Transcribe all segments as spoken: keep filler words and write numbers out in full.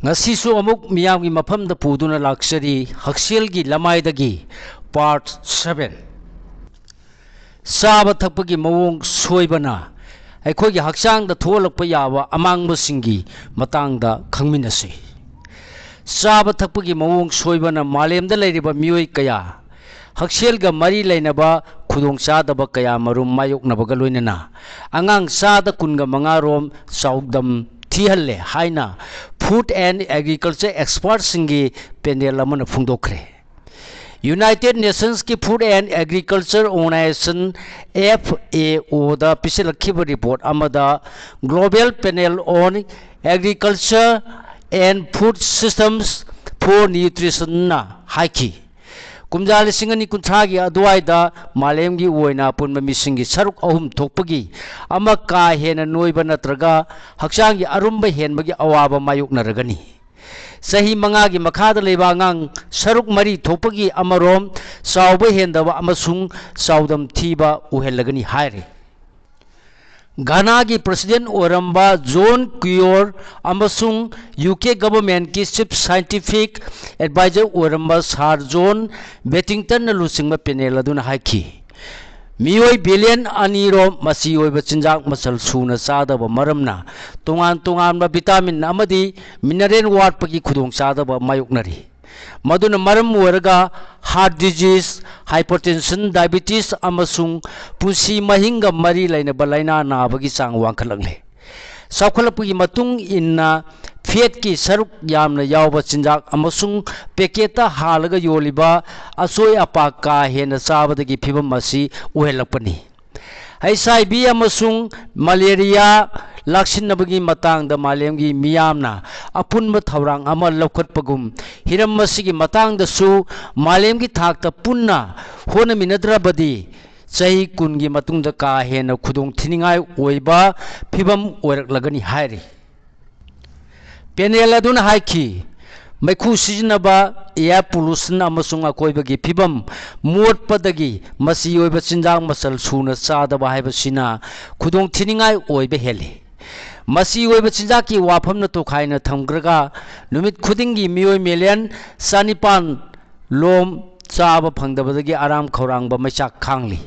ꯉꯁꯤꯁꯨ ꯑꯃꯨꯛ ꯃꯤꯌꯥꯝꯒꯤ ꯃꯐꯝꯗ ꯄꯨꯗꯨꯅ ꯂꯥꯛꯆꯔꯤ ꯍꯛꯁꯦꯜꯒꯤ ꯂꯃꯥꯏꯗꯒꯤ part seven꯫ ꯆꯥꯕ ꯊꯛꯄꯒꯤ ꯃꯑꯣꯡ ꯁꯣꯏꯕꯅ ꯑꯩꯈꯣꯏꯒꯤ ꯍꯛꯆꯥꯡꯗ ꯊꯣꯛꯍꯜꯂꯛꯄ ꯌꯥꯕ ꯑꯃꯥꯡꯕꯁꯤꯡꯒꯤ ꯃꯇꯥꯡꯗ ꯈꯪꯃꯤꯟꯅꯁꯤ꯫ ꯆꯥꯕ ꯊꯛꯄꯒꯤ ꯃꯑꯣꯡ ꯁꯣꯏꯕꯅ ꯃꯥꯂꯦꯝꯗ ꯂꯩꯔꯤꯕ ꯃꯤꯑꯣꯏ ꯀꯌꯥ ꯍꯛꯁꯦꯜꯒ ꯃꯔꯤ ꯂꯩꯅꯕ ꯈꯨꯗꯣꯡꯆꯥꯗꯕ ꯀꯌꯥ ꯃꯔꯨꯝ ꯃꯥꯌꯣꯛꯅꯕꯒ ꯂꯣꯏꯅꯅ ꯑꯉꯥꯡ ꯆꯥꯗ ꯀꯨꯟꯒ ꯃꯉꯥ ꯔꯣꯝ ꯆꯥꯎꯗꯝ ꯊꯤꯍꯜꯂꯦ ꯍꯥꯏꯅ Food and Agriculture expertꯁꯤꯡꯒꯤ panel ꯑꯃꯅ ꯐꯣꯡꯗꯣꯛꯈ꯭ꯔꯦ꯫ United Nationsꯀꯤ Food and Agriculture Organization, F A Oꯗ ꯄꯤꯁꯤꯜꯂꯛꯈꯤꯕ report ꯑꯃꯗ Global Panel on Agriculture and Food Systems for Nutritionꯅ ꯍꯥꯏꯈꯤ, ꯀꯨꯝꯖꯥ ꯂꯤꯁꯤꯡ ꯑꯅꯤ ꯀꯨꯟꯊ꯭ꯔꯥꯒꯤ ꯑꯗꯨꯋꯥꯏꯗ ꯃꯥꯂꯦꯝꯒꯤ ꯑꯣꯏꯅ ꯑꯄꯨꯟꯕ ꯃꯤꯁꯤꯡꯒꯤ ꯁꯔꯨꯛ ꯑꯍꯨꯝ ꯊꯣꯛꯄꯒꯤ ꯑꯃ ꯀꯥ ꯍꯦꯟꯅ ꯅꯣꯏꯕ ꯅꯠꯇ꯭ꯔꯒ ꯍꯛꯆꯥꯡꯒꯤ ꯑꯔꯨꯝꯕ ꯍꯦꯟꯕꯒꯤ ꯑꯋꯥꯕ ꯃꯥꯌꯣꯛꯅꯔꯒꯅꯤ꯫ ꯆꯍꯤ ꯃꯉꯥꯒꯤ ꯃꯈꯥꯗ ꯂꯩꯕ ꯑꯉꯥꯡ ꯁꯔꯨꯛ ꯃꯔꯤ ꯊꯣꯛꯄꯒꯤ ꯑꯃꯔꯣꯝ ꯆꯥꯎꯕ ꯍꯦꯟꯗꯕ ꯑꯃꯁꯨꯡ ꯆꯥꯎꯗꯝ ꯊꯤꯕ ꯑꯣꯏꯍꯜꯂꯒꯅꯤ ꯍꯥꯏꯔꯤ꯫ ꯘꯅꯥꯒꯤ president ꯑꯣꯏꯔꯝꯕ ꯖꯣꯟ ꯀ꯭ꯌꯣꯔ ꯑꯃꯁꯨꯡ U K governmentꯀꯤ chief scientific advisor ꯑꯣꯏꯔꯝꯕ Sir John Beddingtonꯅ ꯂꯨꯆꯤꯡꯕ panel ꯑꯗꯨꯅ ꯍꯥꯏꯈꯤ, ꯃꯤꯑꯣꯏ billion ꯑꯅꯤꯔꯣꯝ ꯃꯆꯤ ꯑꯣꯏꯕ ꯆꯤꯟꯖꯥꯛ ꯃꯆꯜ ꯁꯨꯅ ꯆꯥꯗꯕ ꯃꯔꯝꯅ ꯇꯣꯉꯥꯟ ꯇꯣꯉꯥꯟꯕ vitamin ꯑꯃꯗꯤ mineral ꯋꯥꯠꯄꯒꯤ ꯈꯨꯗꯣꯡꯆꯥꯗꯕ ꯃꯥꯌꯣꯛꯅꯔꯤ꯫ ꯃꯗꯨꯅ ꯃꯔꯝ ꯑꯣꯏꯔꯒ heart disease, hypertension, diabetes ꯑꯃꯁꯨꯡ ꯄꯨꯟꯁꯤ ꯃꯍꯤꯡꯒ ꯃꯔꯤ ꯂꯩꯅꯕ ꯂꯥꯏꯅꯥ ꯅꯥꯕꯒꯤ ꯆꯥꯡ ꯋꯥꯡꯈꯠꯂꯛꯂꯦ꯫ ꯆꯥꯎꯈꯠꯂꯛꯄꯒꯤ ꯃꯇꯨꯡ ꯏꯟꯅ fatꯀꯤ ꯁꯔꯨꯛ ꯌꯥꯝꯅ ꯌꯥꯎꯕ ꯆꯤꯟꯖꯥꯛ ꯑꯃꯁꯨꯡ packetꯇ ꯍꯥꯜꯂꯒ ꯌꯣꯜꯂꯤꯕ ꯑꯆꯣꯏ ꯑꯄꯥ ꯀꯥ ꯍꯦꯟꯅ ꯆꯥꯕꯗꯒꯤ ꯐꯤꯚꯝ ꯑꯁꯤ ꯑꯣꯏꯍꯜꯂꯛꯄꯅꯤ꯫ H I V ꯑꯃꯁꯨꯡ malaria ꯂꯥꯛꯁꯤꯟꯅꯕꯒꯤ ꯃꯇꯥꯡꯗ ꯃꯥꯂꯦꯝꯒꯤ ꯃꯤꯌꯥꯝꯅ ꯑꯄꯨꯟꯕ ꯊꯧꯔꯥꯡ ꯑꯃ ꯂꯧꯈꯠꯄꯒꯨꯝ, ꯍꯤꯔꯝ ꯑꯁꯤꯒꯤ ꯃꯇꯥꯡꯗꯁꯨ ꯃꯥꯂꯦꯝꯒꯤ ꯊꯥꯛꯇ ꯄꯨꯟꯅ ꯍꯣꯠꯅꯃꯤꯟꯅꯗ꯭ꯔꯕꯗꯤ ꯆꯍꯤ ꯀꯨꯟꯒꯤ ꯃꯇꯨꯡꯗ ꯀꯥ ꯍꯦꯟꯅ ꯈꯨꯗꯣꯡ ꯊꯤꯅꯤꯡꯉꯥꯏ ꯑꯣꯏꯕ ꯐꯤꯚꯝ ꯑꯣꯏꯔꯛꯂꯒꯅꯤ ꯍꯥꯏꯔꯤ꯫ Panel ꯑꯗꯨꯅ ꯍꯥꯏꯈꯤ, ꯃꯩꯈꯨ ꯁꯤꯖꯤꯟꯅꯕ, air pollution ꯑꯃꯁꯨꯡ ꯑꯀꯣꯏꯕꯒꯤ ꯐꯤꯕꯝ ꯃꯣꯠꯄꯗꯒꯤ ꯃꯆꯤ ꯑꯣꯏꯕ ꯆꯤꯟꯖꯥꯛ ꯃꯆꯜ ꯁꯨꯅ ꯆꯥꯗꯕ ꯍꯥꯏꯕꯁꯤꯅ ꯈꯨꯗꯣꯡ ꯊꯤꯅꯤꯡꯉꯥꯏ ꯑꯣꯏꯕ ꯍꯦꯜꯂꯤ꯫ ꯃꯆꯤ ꯑꯣꯏꯕ ꯆꯤꯟꯖꯥꯛꯀꯤ ꯋꯥꯐꯝꯅ ꯇꯣꯈꯥꯏꯅ ꯊꯝꯈ꯭ꯔꯒ ꯅꯨꯃꯤꯠ ꯈꯨꯗꯤꯡꯒꯤ ꯃꯤꯑꯣꯏ ꯃꯤꯂꯤꯌꯟ ꯆꯅꯤꯄꯥꯟ ꯂꯣꯝ ꯆꯥꯕ ꯐꯪꯗꯕꯗꯒꯤ ꯑꯔꯥꯝ ꯈꯧꯔꯥꯡꯕ ꯃꯩꯆꯥꯛ ꯈꯥꯡꯂꯤ꯫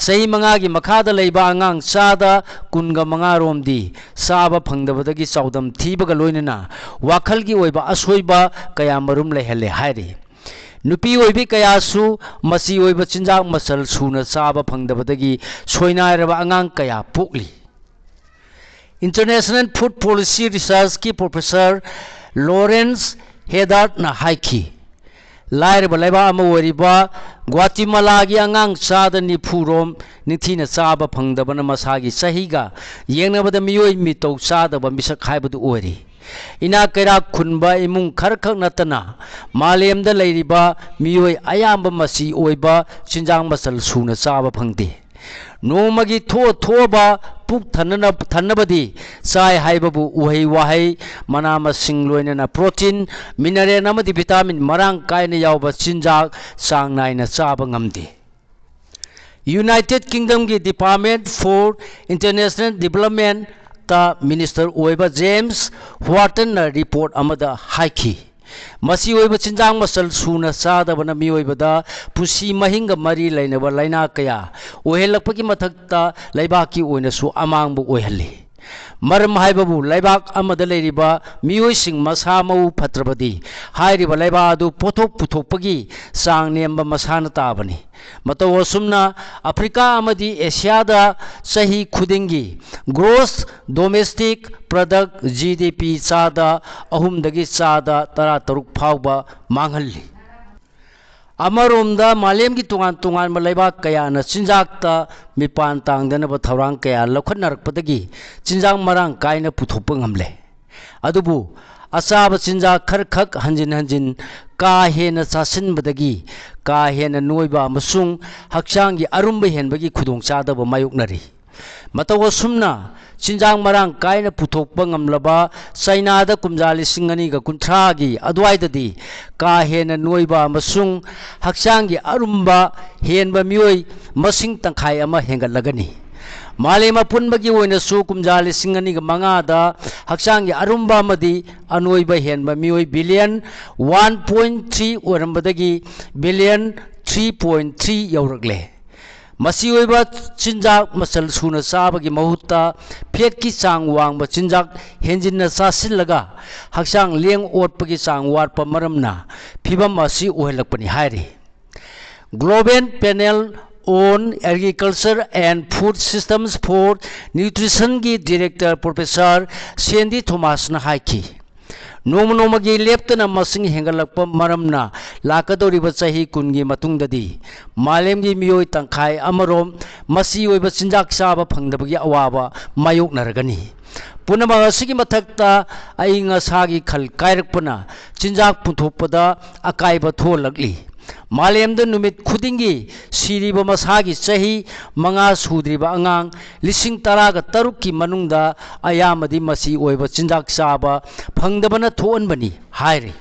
ꯆꯍꯤ ꯃꯉꯥꯒꯤ ꯃꯈꯥꯗ ꯂꯩꯕ ꯑꯉꯥꯡ ꯆꯥꯗ ꯀꯨꯟꯒ ꯃꯉꯥ ꯔꯣꯝꯗꯤ ꯆꯥꯕ ꯐꯪꯗꯕꯗꯒꯤ ꯆꯥꯎꯗꯝ ꯊꯤꯕꯒ ꯂꯣꯏꯅꯅ ꯋꯥꯈꯜꯒꯤ ꯑꯣꯏꯕ ꯑꯁꯣꯏꯕ ꯀꯌꯥ ꯃꯔꯨꯝ ꯂꯩꯍꯜꯂꯦ ꯍꯥꯏꯔꯤ꯫ ꯅꯨꯄꯤ ꯑꯣꯏꯕꯤ ꯀꯌꯥꯁꯨ ꯃꯆꯤ ꯑꯣꯏꯕ ꯆꯤꯟꯖꯥꯛ ꯃꯆꯜ ꯁꯨꯅ ꯆꯥꯕ ꯐꯪꯗꯕꯗꯒꯤ ꯁꯣꯏꯅꯥꯏꯔꯕ ꯑꯉꯥꯡ ꯀꯌꯥ ꯄꯣꯛꯂꯤ꯫ International Food Policy Researchꯀꯤ professor Lawrence Haddadꯅ ꯍꯥꯏꯈꯤ, ꯂꯥꯏꯔꯕ ꯂꯩꯕꯥꯛ ꯑꯃ ꯑꯣꯏꯔꯤꯕ ꯒ꯭ꯋꯥꯇꯤꯃꯥꯂꯥꯒꯤ ꯑꯉꯥꯡ ꯆꯥꯗ ꯅꯤꯐꯨ ꯔꯣꯝ ꯅꯤꯡꯊꯤꯅ ꯆꯥꯕ ꯐꯪꯗꯕꯅ ꯃꯁꯥꯒꯤ ꯆꯍꯤꯒ ꯌꯦꯡꯅꯕꯗ ꯃꯤꯑꯣꯏ ꯃꯤꯇꯧ ꯆꯥꯗꯕ ꯃꯤꯁꯛ ꯍꯥꯏꯕꯗꯨ ꯑꯣꯏꯔꯤ꯫ ꯏꯅꯥꯛ ꯀꯩꯔꯥꯛ ꯈꯨꯟꯕ ꯏꯃꯨꯡ ꯈꯔꯈꯛ ꯅꯠꯇꯅ ꯃꯥꯂꯦꯝꯗ ꯂꯩꯔꯤꯕ ꯃꯤꯑꯣꯏ ꯑꯌꯥꯝꯕ ꯃꯆꯤ ꯑꯣꯏꯕ ꯆꯤꯟꯖꯥꯛ ꯃꯆꯜ ꯁꯨꯅ ꯆꯥꯕ ꯐꯪꯗꯦ꯫ ꯅꯣꯡꯃꯒꯤ ꯊꯣꯛꯑ ꯊꯣꯛꯑꯕ ꯄꯨꯛ ꯊꯟꯅꯅ-, ꯊꯟꯅꯕꯗꯤ ꯆꯥꯏ ꯍꯥꯏꯕꯕꯨ ꯎꯍꯩ ꯋꯥꯍꯩ, ꯃꯅꯥ ꯃꯁꯤꯡ ꯂꯣꯏꯅꯅ protein, mineral ꯑꯃꯗꯤ vitamin ꯃꯔꯥꯡ ꯀꯥꯏꯅ ꯌꯥꯎꯕ ꯆꯤꯟꯖꯥꯛ ꯆꯥꯡ ꯅꯥꯏꯅ ꯆꯥꯕ ꯉꯝꯗꯦ꯫ United Kingdomꯒꯤ Department for International Developmentꯇ minister ꯑꯣꯏꯕ James Whartonꯅ report ꯑꯃꯗ ꯍꯥꯏꯈꯤ, ꯃꯆꯤ ꯑꯣꯏꯕ ꯆꯤꯟꯖꯥꯛ ꯃꯆꯜ ꯁꯨꯅ ꯆꯥꯗꯕꯅ ꯃꯤꯑꯣꯏꯕꯗ ꯄꯨꯟꯁꯤ ꯃꯍꯤꯡꯒ ꯃꯔꯤ ꯂꯩꯅꯕ ꯂꯥꯏꯅꯥ ꯀꯌꯥ ꯑꯣꯏꯍꯜꯂꯛꯄꯒꯤ ꯃꯊꯛꯇ ꯂꯩꯕꯥꯛꯀꯤ ꯑꯣꯏꯅꯁꯨ ꯑꯃꯥꯡꯕ ꯑꯣꯏꯍꯜꯂꯤ꯫ ꯃꯔꯝ ꯍꯥꯏꯕꯕꯨ ꯂꯩꯕꯥꯛ ꯑꯃꯗ ꯂꯩꯔꯤꯕ ꯃꯤꯑꯣꯏꯁꯤꯡ ꯃꯁꯥ ꯃꯎ ꯐꯠꯇ꯭ꯔꯕꯗꯤ ꯍꯥꯏꯔꯤꯕ ꯂꯩꯕꯥꯛ ꯑꯗꯨ ꯄꯣꯠꯊꯣꯛ ꯄꯨꯊꯣꯛꯄꯒꯤ ꯆꯥꯡ ꯅꯦꯝꯕ ꯃꯁꯥꯅ ꯇꯥꯕꯅꯤ꯫ ꯃꯇꯧ ꯑꯁꯨꯝꯅ ꯑꯐ꯭ꯔꯤꯀꯥ ꯑꯃꯗꯤ ꯑꯦꯁꯤꯌꯥꯗ ꯆꯍꯤ ꯈꯨꯗꯤꯡꯒꯤ gross domestic product, G D P, ꯆꯥꯗ ꯑꯍꯨꯝꯗꯒꯤ ꯆꯥꯗ ꯇꯔꯥꯇꯔꯨꯛ ꯐꯥꯎꯕ ꯃꯥꯡꯍꯜꯂꯤ꯫ ꯑꯃꯔꯣꯝꯗ ꯃꯥꯂꯦꯝꯒꯤ ꯇꯣꯉꯥꯟ ꯇꯣꯉꯥꯟꯕ ꯂꯩꯕꯥꯛ ꯀꯌꯥꯅ ꯆꯤꯟꯖꯥꯛꯇ ꯃꯤꯄꯥꯟ ꯇꯥꯡꯗꯅꯕ ꯊꯧꯔꯥꯡ ꯀꯌꯥ ꯂꯧꯈꯠꯅꯔꯛꯄꯗꯒꯤ ꯆꯤꯟꯖꯥꯛ ꯃꯔꯥꯡ ꯀꯥꯏꯅ ꯄꯨꯊꯣꯛꯄ ꯉꯝꯂꯦ꯫ ꯑꯗꯨꯕꯨ ꯑꯆꯥꯕ ꯆꯤꯟꯖꯥꯛ ꯈꯔꯈꯛ ꯍꯟꯖꯤꯟ ꯍꯟꯖꯤꯟ ꯀꯥ ꯍꯦꯟꯅ ꯆꯥꯁꯤꯟꯕꯗꯒꯤ ꯀꯥ ꯍꯦꯟꯅ ꯅꯣꯏꯕ ꯑꯃꯁꯨꯡ ꯍꯛꯆꯥꯡꯒꯤ ꯑꯔꯨꯝꯕ ꯍꯦꯟꯕꯒꯤ ꯈꯨꯗꯣꯡꯆꯥꯗꯕ ꯃꯥꯌꯣꯛꯅꯔꯤ꯫ ꯃꯇꯧ ꯑꯁꯨꯝꯅ ꯆꯤꯟꯖꯥꯛ ꯃꯔꯥꯡ ꯀꯥꯏꯅ ꯄꯨꯊꯣꯛꯄ ꯉꯝꯂꯕ ꯆꯩꯅꯥꯗ ꯀꯨꯝꯖꯥ ꯂꯤꯁꯤꯡ ꯑꯅꯤꯒ ꯀꯨꯟꯊ꯭ꯔꯥꯒꯤ ꯑꯗꯨꯋꯥꯏꯗꯗꯤ ꯀꯥ ꯍꯦꯟꯅ ꯅꯣꯏꯕ ꯑꯃꯁꯨꯡ ꯍꯛꯆꯥꯡꯒꯤ ꯑꯔꯨꯝꯕ ꯍꯦꯟꯕ ꯃꯤꯑꯣꯏ ꯃꯁꯤꯡ ꯇꯪꯈꯥꯏ ꯑꯃ ꯍꯦꯟꯒꯠꯂꯒꯅꯤ꯫ ꯃꯥꯂꯦꯝ ꯑꯄꯨꯟꯕꯒꯤ ꯑꯣꯏꯅꯁꯨ ꯀꯨꯝꯖꯥ ꯂꯤꯁꯤꯡ ꯑꯅꯤꯒ ꯃꯉꯥꯗ ꯍꯛꯆꯥꯡꯒꯤ ꯑꯔꯨꯝꯕ ꯑꯃꯗꯤ ꯑꯅꯣꯏꯕ ꯍꯦꯟꯕ ꯃꯤꯑꯣꯏ ꯕꯤꯂꯤꯌꯟ ꯋꯥꯟ ꯄꯣꯏꯟ ꯊ꯭ꯔꯤ ꯑꯣꯏꯔꯝꯕꯗꯒꯤ ꯕꯤꯂꯤꯌꯟ ꯊ꯭ꯔꯤ ꯄꯣꯏꯟ ꯊ꯭ꯔꯤ ꯌꯧꯔꯛꯂꯦ꯫ ꯃꯆꯤ ꯑꯣꯏꯕ ꯆꯤꯟꯖꯥꯛ ꯃꯆꯜ ꯁꯨꯅ ꯆꯥꯕꯒꯤ ꯃꯍꯨꯠꯇ ꯐꯦꯠꯀꯤ ꯆꯥꯡ ꯋꯥꯡꯕ ꯆꯤꯟꯖꯥꯛ ꯍꯦꯟꯖꯤꯟꯅ ꯆꯥꯁꯤꯜꯂꯒ ꯍꯛꯆꯥꯡ ꯂꯦꯡ ꯑꯣꯠꯄꯒꯤ ꯆꯥꯡ ꯋꯥꯠꯄ ꯃꯔꯝꯅ ꯐꯤꯚꯝ ꯑꯁꯤ ꯑꯣꯏꯍꯜꯂꯛꯄꯅꯤ ꯍꯥꯏꯔꯤ꯫ Global Panel on Agriculture and Food Systems for Nutritionꯒꯤ director professor ꯁꯦꯟꯗꯤ ꯊꯣꯃꯥꯁꯅ ꯍꯥꯏꯈꯤ, ꯅꯣꯡꯃ ꯅꯣꯡꯃꯒꯤ ꯂꯦꯞꯇꯅ ꯃꯁꯤꯡ ꯍꯦꯟꯒꯠꯂꯛꯄ ꯃꯔꯝꯅ ꯂꯥꯛꯀꯗꯧꯔꯤꯕ ꯆꯍꯤ ꯀꯨꯟꯒꯤ ꯃꯇꯨꯡꯗꯗꯤ ꯃꯥꯂꯦꯝꯒꯤ ꯃꯤꯑꯣꯏ ꯇꯪꯈꯥꯏ ꯑꯃꯔꯣꯝ ꯃꯆꯤ ꯑꯣꯏꯕ ꯆꯤꯟꯖꯥꯛ ꯆꯥꯕ ꯐꯪꯗꯕꯒꯤ ꯑꯋꯥꯕ ꯃꯥꯌꯣꯛꯅꯔꯒꯅꯤ꯫ ꯄꯨꯝꯅꯃꯛ ꯑꯁꯤꯒꯤ ꯃꯊꯛꯇ ꯑꯏꯪ ꯑꯁꯥꯒꯤ ꯈꯜ ꯀꯥꯏꯔꯛꯄꯅ ꯆꯤꯟꯖꯥꯛ ꯄꯨꯊꯣꯛꯄꯗ ꯑꯀꯥꯏꯕ ꯊꯣꯛꯍꯜꯂꯛꯂꯤ꯫ ꯃꯥꯂꯦꯝꯗ ꯅꯨꯃꯤꯠ ꯈꯨꯗꯤꯡꯒꯤ ꯁꯤꯔꯤꯕ ꯃꯁꯥꯒꯤ ꯆꯍꯤ ꯃꯉꯥ ꯁꯨꯗ꯭ꯔꯤꯕ ꯑꯉꯥꯡ ꯂꯤꯁꯤꯡ ꯇꯔꯥꯒ ꯇꯔꯨꯛꯀꯤ ꯃꯅꯨꯡꯗ ꯑꯌꯥꯝꯕꯗꯤ ꯃꯆꯤ ꯑꯣꯏꯕ ꯆꯤꯟꯖꯥꯛ ꯆꯥꯕ ꯐꯪꯗꯕꯅ ꯊꯣꯛꯍꯟꯕꯅꯤ ꯍꯥꯏꯔꯤ꯫